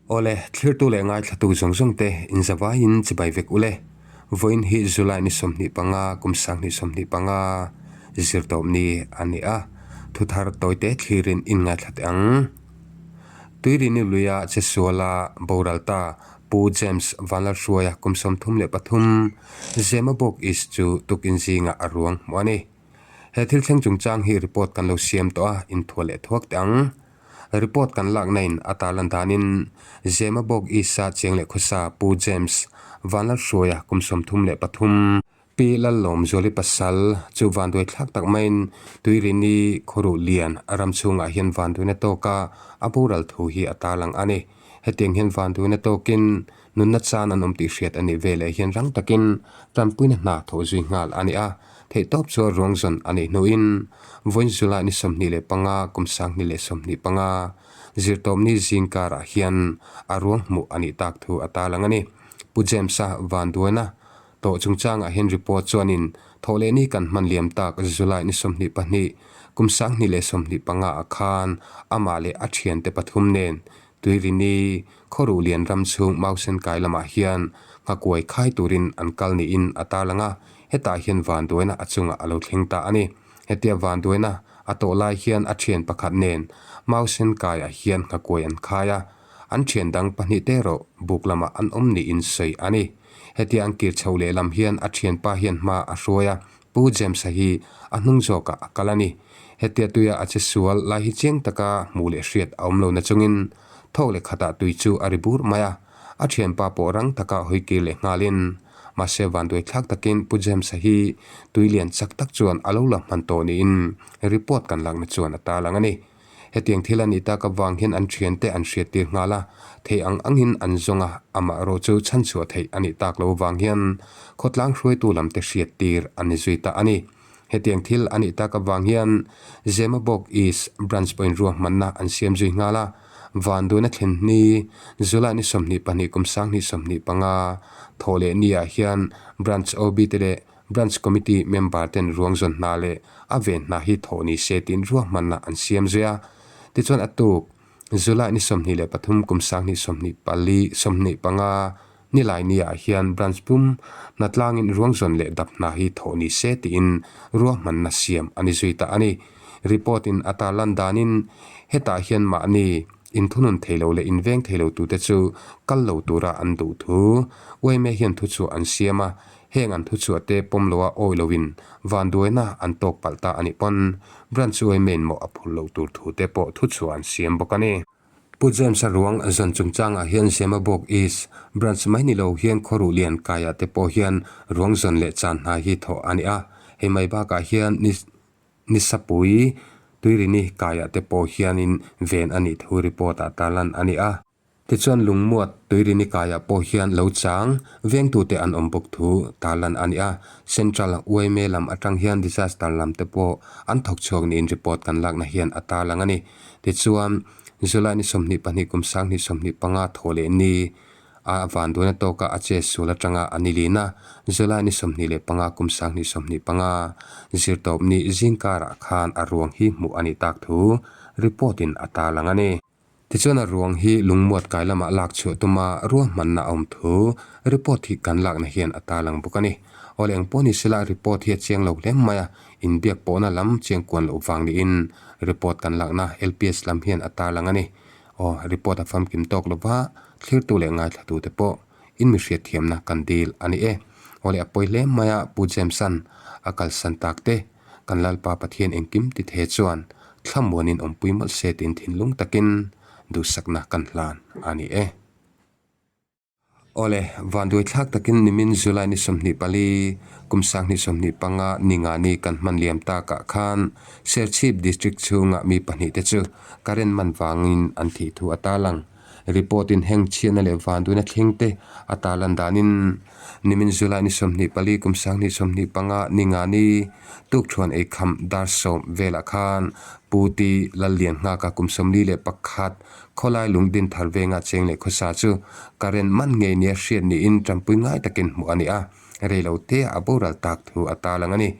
Awle, thlirtu leh ngaithlatu zawng zawng te inzavaiin chibai vek ule. Vawiin hi July ni 25 kum 2025 zirtawp ni a ni a, thuthar tawite thlirin in ngaithla teh ang. Tuirini luia chesuala boral ta Pu James Vanlalhruaia kum 33 Zemabawk East chu tukin zingah a ruang hmuh a ni. He thil thleng chungchang hi report kan lo siam tawh a, inthuah leh thuak teh ang. Report kan lakna in a tarlan danin Zemabawk East-a chiang leh khawsa Pu James Vanlalhruaia kum 33, Pi Lallawmzuali pasal chu vanduai thlak tak maiin Tuirini khawruh lian ram chhungah hian vanduaina tawka a boral thu hi a tarlang a ni. Hetiang hian vanduaina tawkin nunna chan an awm tih hriat a nih veleh hian rang takin tanpuina hna thawh zui nghal a ni a. Theihtawp chu ruang zawn a nih hnuin vawiin July ni 25 kum 2025 zirtawpni zingkarah hian a ruang hmuh a nih tak thu a tarlang a ni. Pu James-a vanduaina Tawh chungchangah hian report chuanin thawhlehni kan hman liam tak July ni 22, kum 2025 ah khan amah leh a thiante pathum nen Tuirini khawruh lian ram chhung Mausen kai lamah hian nghakuai khai turin an kal niin a tarlang a, hetah hian vanduaina a chungah a lo thleng ta a ni. Hetia vanduaina a tawh lai hian a thian pakhat nen Mausen kaiah hian nghakuai an khai a, an thian dang pahnih te erawh buk lamah an awm niin sawi a ni. Hetia an kir chho lehlam hian a thianpa hian hma a hruai a, Pu James-a hi a hnung zawkah a kal a ni. Hetia tuia a che sual lai hi chiang taka hmuh leh hriat a awm lo nachungin thawk leh khatah tui chu a ri bur mai a, a thianpa pawh rang taka hawi kir leh nghalin mahse vanduai thlak takin Pu James-a hi tui lian chak tak chuan a lo la hman tawh niin report kan lakna chuan a tarlang a ni. Hetiang thil a nih tak avang hian an thiante an hriattir nghal a, theih ang angin an zawng a, amah erawh chu chhanchhuah theih a nih tak lo avang hian khawtlang hruaitu lamte hriattir an ni zui ta a ni. Hetiang thil a nih tak avang hian Zemabawk East Branch pawhin ruahmanna an siam zui nghal a, Vanduaina thlen hni July ni 22 kum 2025 thawh leh niah hian Branch OB te leh Branch Committee member ten ruang zawn hna leh a ven hna hi thawh ni se tiin ruahmanna an siam zui a. Tichuan a tuk, July ni 23 kum 2024 25 nilai niah hian Branch pum hnatlangin ruang zawn leh dap hna hi thawh ni se tiin ruahmanna siam a ni zui ta a ni. Report in a tarlan danin hetah hian mahni inthunun thei lo leh inveng thei lo tute chu kal lo tura an duh thu yma hian thuchhuah an siam a, Heng an thuchhuah te pawm loa awi loin vanduaina an tawk palh ta a nih pawn Branch yma-in mawh a phur loh tur thu te pawh thuchhuah an siam bawk a ni. Pu James-a ruang zawn chungchangah hian Zemabawk East Branch mai ni lo hian Khawruh Lian kaiah te pawh hian ruang zawn leh chan hna hi thawh a ni a, hei mai bakah hian ni Nisapui Tuirini kaiah te pawh hianin ven a nih thu report-ah tarlan a ni a. Tichuan lungmuat Tuirini kaiah pawh hian lo chang vengtute an awm bawk thu tarlan a ni a. Central yma lam atang hian disaster lam te pawh an thawk chhuak niin report kan lakna hian a tarlang a ni. Tichuan July ni 22 kum 2025 thawh leh ni a vanduaina tawka a che sual atanga a ni lin a, July ni 25 kum 2025 zirtawp ni zingkarah khan a ruang hi hmuh a nih tak thu report in a tarlang a ni. Tichuan a ruang hi lungmuat kai lamah lak chhuah tuma ruahmanna a awm thu report hi kan lakna hian a tarlang bawk a ni. Awle eng pawh ni sela report hi a chiang lo hle mai a, inbiak pawhna lam chiang kuan loh vang niin report kan lakna LPS lam hian a tarlang a ni. Aw report a famkim tawk lova thlirtu leh ngaithlatute pawh in mi hriatthiamna kan dil a ni e. Awle a pawi hle mai a Pu James-a'n a kalsan tak te. Kan Lalpa Pathian engkim ti the chuan thlamuanin awmpui mawlh se tiin thinlung takin duhsakna kan hlan a ni e. Awle, vanduai thlak takin nimin July ni 24, kum 2025 ni nga ni kan hman liam takah khan Serchhip District chhunga mi pahnih te chu current man vangin an thih thu a tarlang. Report in heng chhiatna leh vanduaina thleng te a tarlan danin nimin July ni 24 kum 2025 ni nga ni tukthuan ei kham dar sawm velah khan Pu Ti Lallian Nghaka kum 41 khawlai lungdin thar venga cheng leh khawsa chu current man ngei nia hriat niin tanpui ngai takin hmuh a ni a, rei lo te a boral tak thu a tarlang a ni.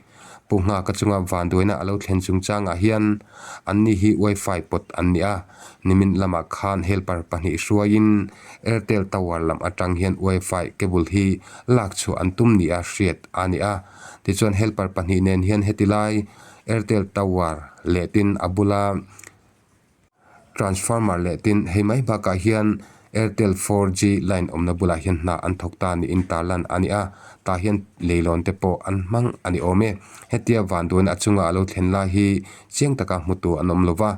Pu Nghaka chunga vanduaina a lo thlen chungchangah hian anni hi wifi pawt an ni a, nimin lamah khan helper pahnih hruaiin Airtel tower lam atang hian wifi cable hi lak chhuah an tum nia hriat a ni a. Tichuan helper pahnih nen hian heti lai Airtel tower leh tin a bula Transformer leh tin hei mai bakah hian Airtel 4G line awmna bulah hian hna an thawk ta niin tarlan a ni a, tah hian leilawn te pawh an hmang a ni awm e. Hetia vanduaina a chunga a lo thlen lai hi chiang taka hmutu an awm lo va,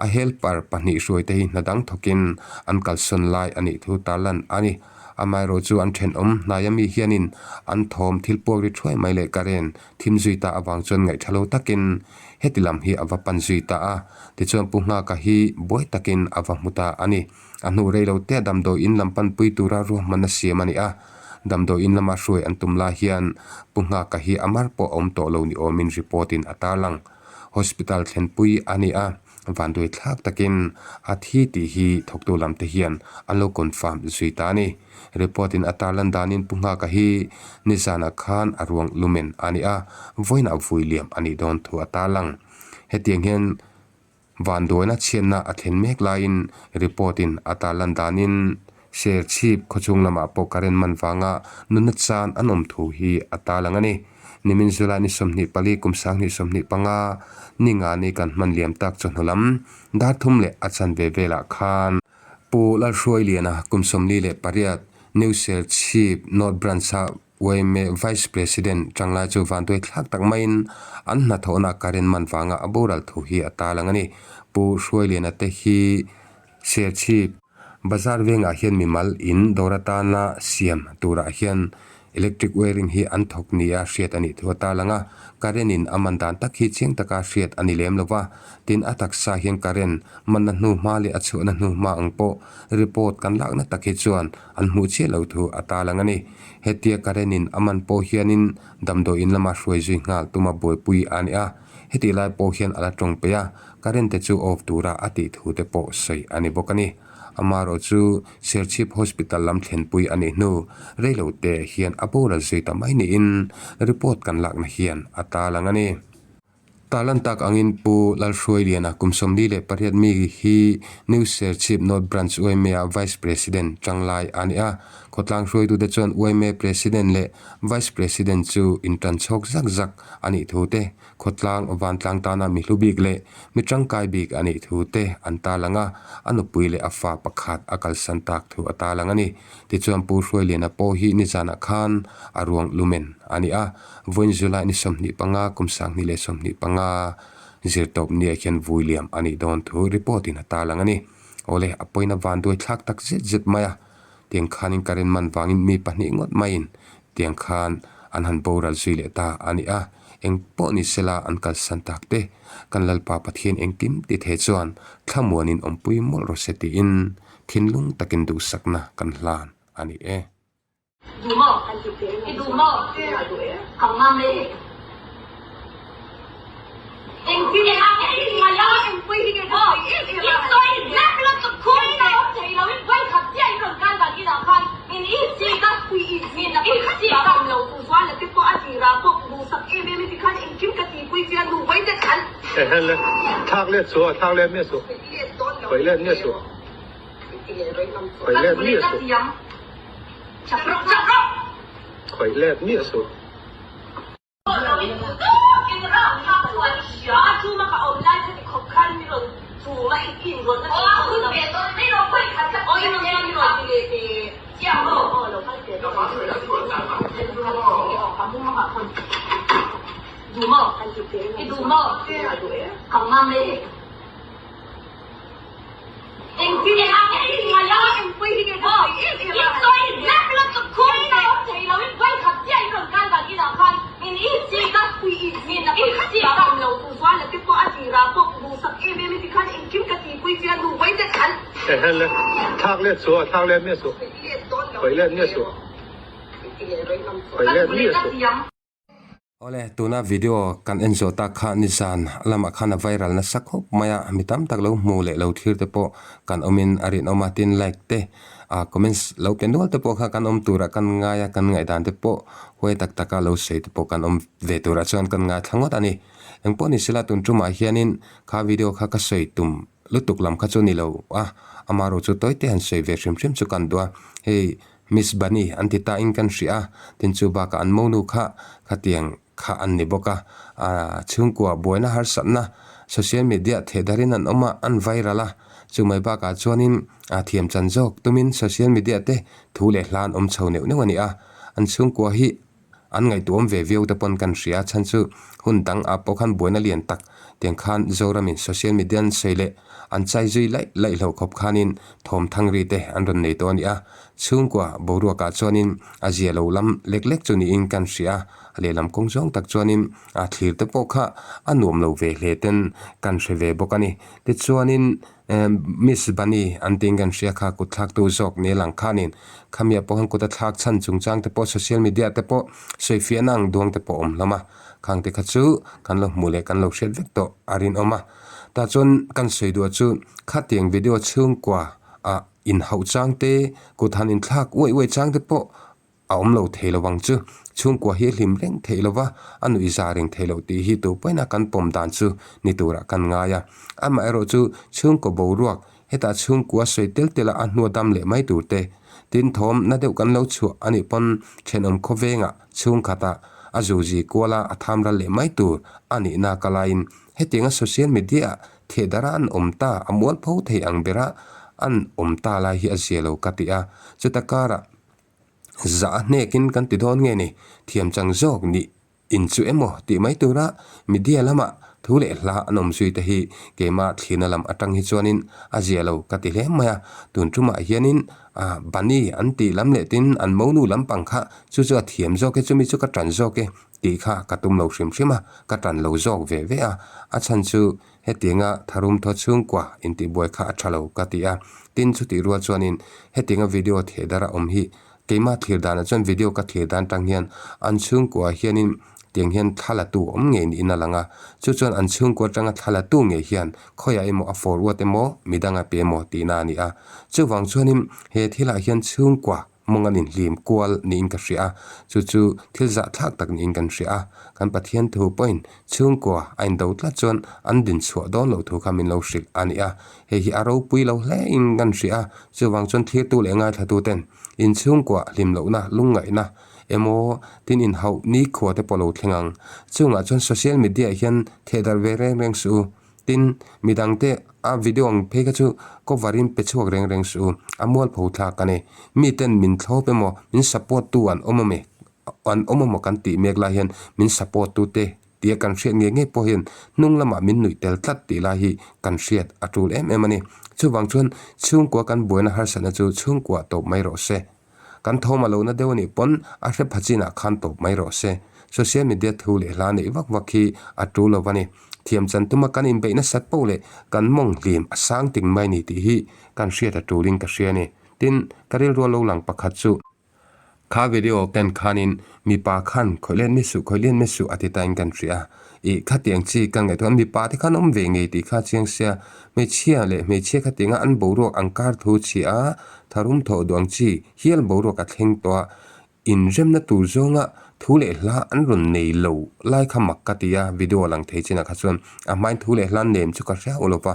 a helper pahnih hruai te hi hna dang thawkin an kalsawn lai a nih thu tarlan a ni. Amaherawh chu an thenawm hnaia mi hianin an thawm thil puak ri thuai mai leh current thim zui ta avang chuan ngaihtha lo takin Heti lam hi a va pan zui ta a, tichuan Pu Nghaka hi buai takin a va hmu ta a ni. A hnu rei lo tea damdawi in lam panpui tura ruahmanna siam a ni a, damdawi in lama hruai an tum lai hian Pu Nghaka hi a mar pawh a awm tawh lo ni awmin report in a tarlang. Hospital thlenpui a ni a, vanduai thlak takin a thi tih hi thawktu lam te hian an lo confirm zui ta a ni. Report in a tarlan danin Pu Nghaka hi nizanah khan a ruang lumen a ni a, vawiinah vui liam a nih dawn thu a tarlang. Hetiang hian vanduaina chhiatna a thlen mek laiin report in a tarlan danin Serchhip khawchhung lamah pawh current man vanga nunna chan an awm thu hi a tarlang a ni. Nimin July ni 24 kum 2025 ningani kan hman liam tak chawhnu lam dar thum leh a chanve velah khan Pu Lalhruailiana kum 48 New Serchhip North Branch-a yma Vice President tanglai chu vanduai thlak tak maiin an hnathawhna current man vanga a boral thu hi a tarlang a ni. Pu Hruailiana te hi Serchhip Bazar vengah hian mimal in dawr atana siam turah hian Electric wiring hi an thawk nia hriat a nih thu a tarlang a, current in a man dan tak hi chiang taka hriat a ni lem lo va, tin a taksa hian current manna hnu hma leh a chhuahna hnu hma ang pawh report kan lakna tak hi chuan an hmuh chiah lo thu a tarlang a ni. Hetia current in a man pawh hianin damdawi in lama hruai zui nghal tuma buaipui a ni a, hetih lai pawh hian a la tawng peih a, current te chu off tura a tih thu te pawh sawi a ni bawk a ni. Amaherawh chu Serchhip Hospital lam thlenpui a nih hnu reilo te hian a boral zui ta mai niin report kan lakna hian a tarlang a ni. Tarlan tak angin Pu Lalhruailiana kum 48 mi hi New Serchhip North Branch yma Vice President tanglai a ni a. Khawtlang hruaitute chuan yma President leh Vice President chu intan chhawk zak zak a nih thu te Khawtlang vantlang tana mi hlu bik leh mi tangkai bik a nih thu te an tarlang a, a nupui leh a fa pakhat a kalsan tak thu a tarlang a ni. Tichuan Pu Hruailiana pawh hi nizanah khan a ruang lumen a ni a, vawiin July ni 25 kum 2025 zirtawp nia hian vui liam a nih dawn thu report in a tarlang a ni. Awle, a pawina vanduai thlak tak zet zet mai a. Tiang khanin current man vangin mi pahnih ngawt maiin tiang khan an han boral zui leh ta a ni a, eng pawh ni sela an kalsan tak te kan Lalpa Pathian engkim ti thei chuan thlamuanin awmpui mawlh rawh se tiin thinlung takin duhsakna kan hlan a ni e. Duh maw? I duh maw? Ka ngam e. Thlak let suh a, thlak let miah suh. Khawih let miah suh. Khawih let miah suh. Khawih let miah suh. Thlak let suh a, thlak let miah suh. Khawih let miah suh. Khawih let miah suh. Awle, tuna video kan en zawh tak kha nizan lamah khan a viral nasa khawp mai a, mi tam tak lo hmu leh lo thlir te pawh kan awmin a rinawm a, tin like te ah comments lo pe nual te pawh kha kan awm turah kan ngai a, kan ngaihdan te pawh huai tak taka lo sawi te pawh kan awm ve turah chuan kan ngaithla ngawt a ni. Engpawh ni sela tun tumah hianin kha video kha ka sawi tum lutuk lam kha chu ni lo a, amaherawhchu chu tawite han sawi ve hrim hrim chu kan duh a, hei Miss Bunny an ti ta in kan hria a, tin chu bakah an monu kha khatiang kha an ni bawk a, aaa chhungkua buaina harsatna social media theh darin an awm a, an viral a, chu mai bakah chuanin aa thiam chan zawk tumin social media te thu leh hla an awm chho neuh neuh a ni a, an chhungkua hi An ngaihtuahawm ve viau te pawn kan hria a, chhan chu hun dang ah pawh khan buaina lian tak tiang khan Zoramin social media an sawi leh an chai zui laih laih hlauh khawp khanin thawm thang ri te an rawn nei tawh a ni a. Chhungkua boruak ah chuanin a zia lo lam lek lek chu niin kan hria a, a lehlam kawng zawng tak chuanin a thlir te pawh kha a nuam lo ve hle ten kan hre ve bawk a ni. Tichuanin Miss Bunny an tiin kan hria kha kut thlaktu zawk ni lang khanin khamiah pawh khan kut a thlak chhan chungchang te pawh social media te pawh sawifiahna ang duang te pawh a awm hlawm a, khang te kha chu kan lo hmuh leh kan lo hriat vek tawh a rinawm a. Tah chuan kan sawi duh chu khatiang video chhungkua ah inhauh chang te kut han inthlak uaih uaih chang te pawh a awm lo thei lo ang chu. Chhungkua hi a hlim reng theih lo va, a nuih za reng theih loh tih hi tu pawhin a kan pawm dan chu ni turah kan ngai a. Amaherawh chu chhungkaw boruak, hetah chhungkua sawi tel tel a a hnua dam leh mai tur te, tin thawm na deuh kan lo chhuah a nih pawn thenawm khawvengah chhungkhatah a zuzi kual a, a tham ral leh mai tur a nihna ka laiin hetianga social media ah thehdarh a an awm ta, a mualpho thei ang bera an awm ta lai hi a zia lo ka ti a. Chuta karah. Zah a hnekin kan ti dawn nge ni? Thiam chang zawk nih in chu emaw tih mai tura media lama thu leh hla an awm zui te hi keimah thlirna lam atang hi chuanin a zia lo ka ti hle mai a. Tun tumah hianin Bunny an tih lam leh tin an monu lampang kha chu chu a thiam zawk e, chumi chu ka tan zawk e tih kha ka tum lo hrim hrim a, ka tan lo zawk ve ve a. A chhan chu Hetianga tharum thaw chhungkua intihbuai kha a tha lo ka ti a, tin chutih rual chuanin hetianga video theh dar a awm hi keimah thlir danah chuan video ka thlir dan tang hian an chhungkuaah hianin tiang hian thla la tu awm ngei niin a lang a, chu chuan an chhungkua atanga thla la tu ngei hian khawiah emaw a forward emaw midang a pe emaw tihna a ni a, chuvang chuanin he thilah hian chhungkua Mawng an inhlim kual niin ka hria a, chu chu thil zahthlak tak niin kan hria a. Kan Pathian thu pawhin chhungkua a indo tlat chuan an din chhuah dawn loh thu kha min lo hrilh a ni a. Hei hi a ropui lo hle in kan hria a, chuvang chuan thirtu leh ngaithlatuten inchhungkua hlim lohna, lungngaihna emaw tin inhauh nikhua te pawh lo thleng ang. Chungah chuan social media hian thehdarh ve reng reng suh u. Tin, midangte a video ang phei kha chu cover in pe chhuak reng reng suh u, a mualpho thlak a ni. Miten min thlawp emaw, min support tu an awm awm e, an awm emaw kan tih mek lai hian min support tu te tia kan hriat ngei ngei pawh hian hnung lamah min nuih tel tlat tih lai hi kan hriat a tul em em a ni. Chuvang chuan chhungkua kan buaina harsatna chu chhungkua tawp mai rawh se. Kan thawm a lo na deuh a nih pawn a hre pha chinah khan tawp mai rawh se. Social media thu leh hla neih vak vak hi a tul lo a ni. Thiam chan tuma kan inbeih nasat poh leh kan mawng hlim a sang ting mai ni tih hi kan hriat a tulin ka hria a ni. Tin, ka rilru a lo lang pakhat chu. Kha video ken khanin mipa khan khawih let mi suh, khawih let mi suh a ti tain kan hria a. Ih, khatiang chi ka ngaihtuah a, mipa te khan awm ve ngei tih kha chiang sia, hmeichhia leh hmeichhia khatianga an boruak ang kar thu chhia a, tharum thawh duh ang chi hial boruak a thleng tawh a, inremna tur zawnga thu leh hla an rawn nei lo lai kha mak ka ti a, video lang thei chinah kha chuan a hmain thu leh hla nem chu ka hria u lova,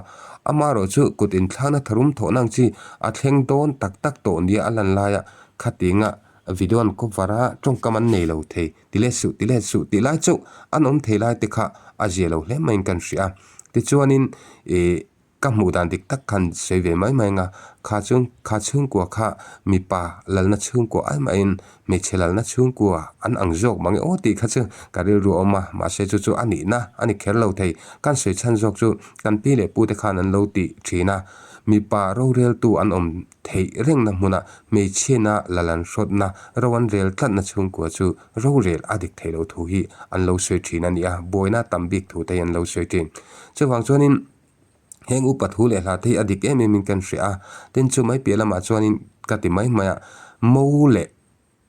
amaherawh chu kut inthlakna tharum thawhna ang chi a thleng dawn tak tak tawh nia a lan laia khatianga video an cover a tawngkam an nei lo thei. Ti let suh, ti let suh tih lai chauh an awm thei lai te kha a zia lo hle maiin kan hria a. Tichuanin ih ka hmuh dan dik tak khan sawi ve mai mai ang a, kha chu kha chhungkua kha mipa lalna chhungkua ai mahin hmeichhe lalna chhungkua an ang zawk mange aw tih kha chu ka rilru a awm a, mahse chu chu a nihna a ni kher lo thei. Kan sawi chhan zawk chu kan pi leh pu te khan an lo tih thin a, mipa roreltu an awm Theih rengna hmuna hmeichhiana la lan hrawtna ro an rel tlatna chhungkua chu rorel a dik theih loh thu hi an lo sawi thin a ni a, buaina tam bik thu te hi an lo sawi thin. Chuvang chuanin heng upa thu leh hla te hi a dik em em in kan hria a, tin chu mai piah lamah chuanin ka ti mai mai a, mo leh.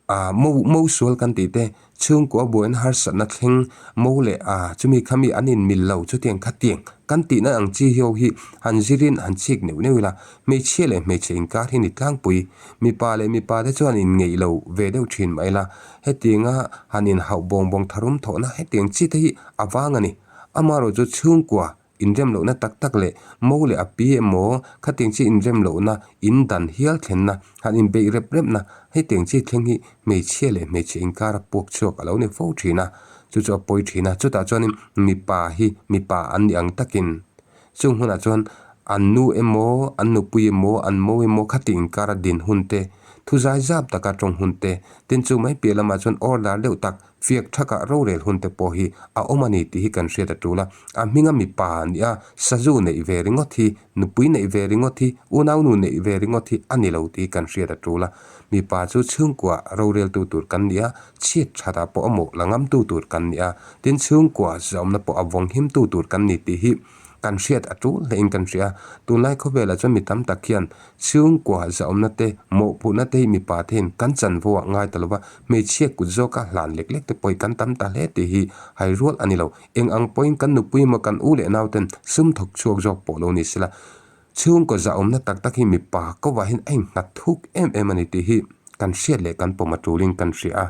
Ah mo mo sual kan tih te chhungkua buaina harsatna thleng mo leh ah chumi khami an inmil lo chutiang khatiang kan tihna ang chi ho hi han zirin han chik neuh neuh ila hmeichhia leh hmeichhe inkar hi ni tlangpui mipa leh mipa te chuan inngeih lo ve deuh thin mah ila hetianga han inhauh bawng bawng tharum thawhna hetiang chi te hi a vang a ni amaherawh chu chhungkua Inrem lohna tak tak leh mo leh a pi emaw khatiang chi inrem lohna, in dan hial thlenna, han inbeih rep repna hetiang chi thleng hi hmeichhia leh hmeichhe inkara puak chhuak a lo ni fo thin a, chu chu a pawi thin a, chutah chuanin mipa hi mipa an nih ang takin chung hunah chuan an nu emaw, an nupui emaw, an mo emaw khati inkara din hun te, thu zai zap taka tawng hun te, tin chu mai piah lamah chuan order deuh tak Fiak thakah rorel hun te pawh hi a awm a ni tih hi kan hriat a tul a, a hminga mipa nia sazu neih ve ringawt hi, nupui neih ve ringawt hi, unaunu neih ve ringawt hi a ni lo tih hi kan hriat a tul a. Mipa chu chhungkua roreltu tur kan ni a, chhiat thatah pawh a mawh la ngamtu tur kan ni a, tin chhungkua zawmna pawh a vawng himtu tur kan ni tih hi kan hriat a tul hlein kan hria a. Tunlai khawvelah chuan mi tam tak hian Chhungkua zahawmna te, mawhphurhna te hi mipa te hian kan chanvo ah ngai ta lova, hmeichhia kut zawka hlan lek lek te pawh hi kan tam ta hle tih hi hai rual a ni lo. Eng ang pawhin kan nupui emaw kan u leh nau ten sum thawk chhuak zawk pawh lo ni sela, chhungkaw zahawmna tak tak hi mipa kovah hian a innghat thuk em em a ni tih hi kan hriat leh kan pawm a tulin kan hria a.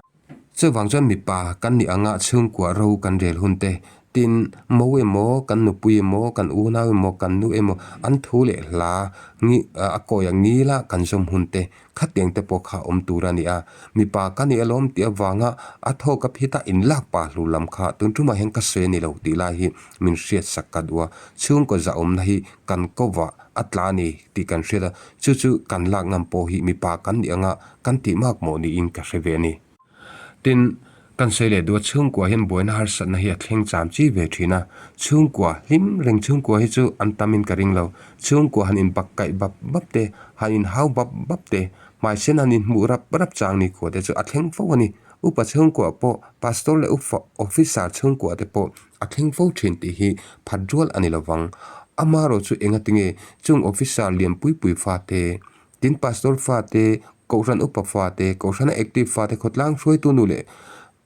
Chuvang chuan mipa kan nih anga chhungkua ro kan rel hun te, tin mo emaw, kan nupui emaw, kan unau emaw, kan nu emaw an thu leh hla ngi a kawi ang ngila kan zawm hun te khatiang te pawh kha awm tur a ni a. Mipa ka nih alawm tih avanga a thawk a phita inlak pah hlur lam kha tun tumah hian ka sawi a ni lo tih lai hi min hriatsak ka duh a. Chhungkaw zahawmna hi kan kovah a tla a ni tih kan hriat a, chu chu kan lak ngam pawh hi mipa kan nih anga kan tih mak mawh niin ka hre ve a ni. Tin, kan sawi leh duh a, chhungkua hian buaina harsatna hi a thleng cham chi ve thin a, chhungkua hlim reng chhungkua hi chu an tamin ka ring lo. Chhungkua han inbak kaih bap bap te, han inhau bap bap te, hmaisen han inhmuh rap rap chang ni khua te chu a thleng fo a ni. Upa chhungkua pawh, pastor leh upa officer chhungkua te pawh a thleng fo thin tih hi phat rual a ni lovang. Amaherawh chu engatinge chung officer lian pui pui fate, Tin, Pastor fate, Kohhran upa fate, Kohhrana active fate, khawtlang hruaitu nu leh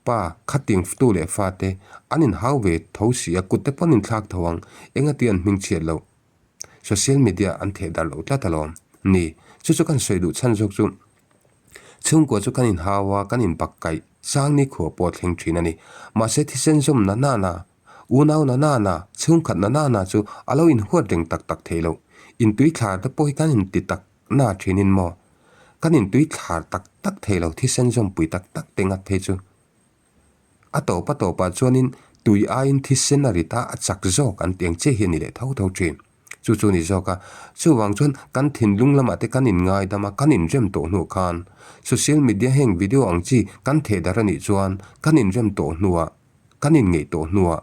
pa, khating ftu leh fate an inhau ve tho si a, kut te pawh an inthlak tho ang, engati an hming chhiat loh? Social media an theh darh loh tlat alawm. Ni, chu chu kan sawi duh chhan zawk chu chhungkua chu kan inhau a, kan inbak kaih sang ni khua pawh a thleng thin a ni. Mahse thisen zawm na nana Unau na na na, chhungkhat na na na chu a lo inhuat reng tak tak thei lo. Intui thlar te pawh hi kan inti tak na thinin maw? Kan intui thlar tak tak thei lo thisen zawmpui tak tak te ngat phei chu. A tawp a tawpah chuanin tui aiin thisen a rit a, a chak zawk an ti ang chiah hi a ni leh tho tho thin. Chu chu a ni zawk a, chuvang chuan kan thinlung lamah te kan inngaidam a, kan inrem tawh hnuah khan social media heng video ang chi kan theh darh a nih chuan kan inrem tawh hnuah Kan inngeih tawh hnuah,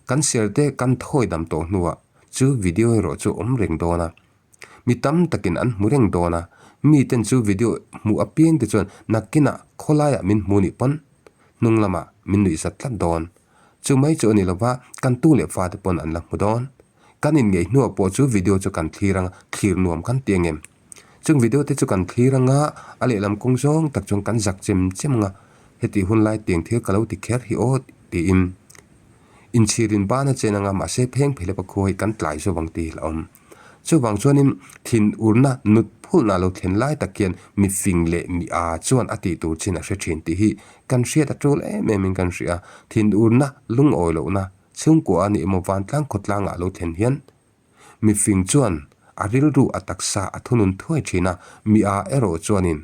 kan ser te kan thawi dam tawh hnuah chu video erawh chu awm reng dawn a. Mi tam takin an hmu reng dawn a, miten chu video hmuh apiang te chuan nakkinah khawlaiah min hmu nih pawn hnung lamah min nuih zat tlat dawn. Chu mai chu a ni lova, kan tu leh fate pawn an la hmu dawn. Kan inngeih hnuah pawh chu video chu kan thlir anga thlir nuam kan ti ang em? Chung video te chu kan thlir anga a lehlam kawng zawng tak chuan kan zak chem chem anga Heti hun lai tiang thil ka lo ti kher hi aw tiin inchhirin ban a chen anga mahse pheng phelepa khua hi kan tlai zawk ang tih hi la awm. Chuvang chuanin thin urna nut phulhna lo thlen lai tak hian mi fing leh mi a chuan a tih tur chin a hre thin tih hi kan hriat a tul em em in kan hria. Thin urna lungawi lohna chhungkua a nih emaw vantlang khawtlangah lo thlen hian mi fing chuan a rilru a taksa a thunun thuai thin a, mi a erawh chuanin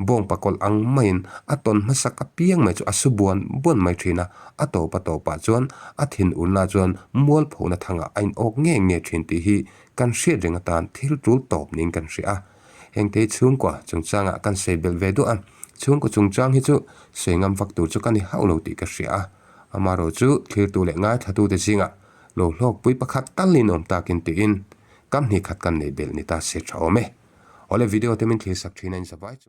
Bawngpa kawlh ang maiin a tawn hmasak apiang mai chu a su buan buan mai thin a, a tawp a tawpah chuan a thin urna chuan mualphona thangah a inawk nge nge thin tih hi kan hriat reng atan thil tul tawp niin kan hria a. Hengte hi chhungkua chungchangah kan sawi belh ve duah a, chhungkua chungchang hi chu sawi ngam vak tur chu ka ni hauh lo tih ka hria a, amaherawh chu thlirtu leh ngaithlatute zingah lo hlawkpui pakhat talin awm takin tiin kam hnih khat kan neih belh ni ta se tha awm e. Awle video te min thlir sak thin a in zavai chu.